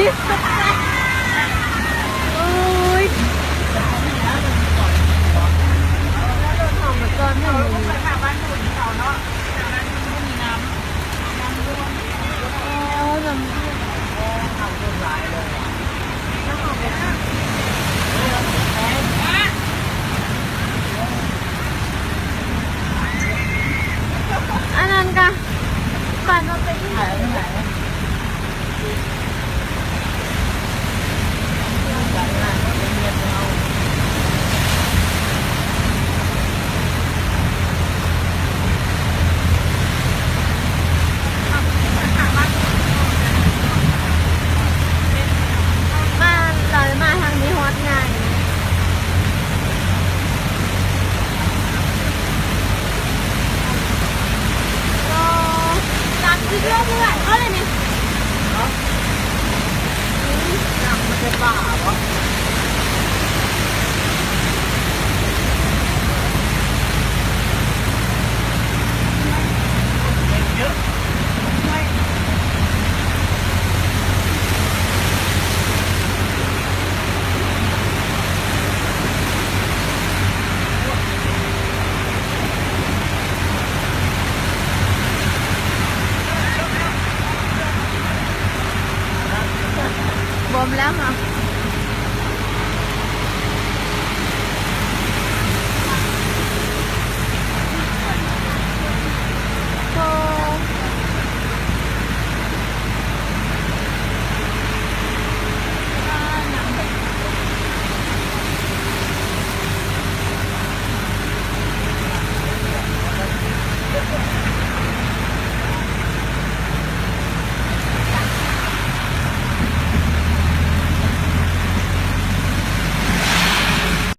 Ui. Anw ka, pas no peb ib. Mas lawv mas heev li hov nyais. Tám chín mươi thôi bạn, có lên này. Npom lawm hos.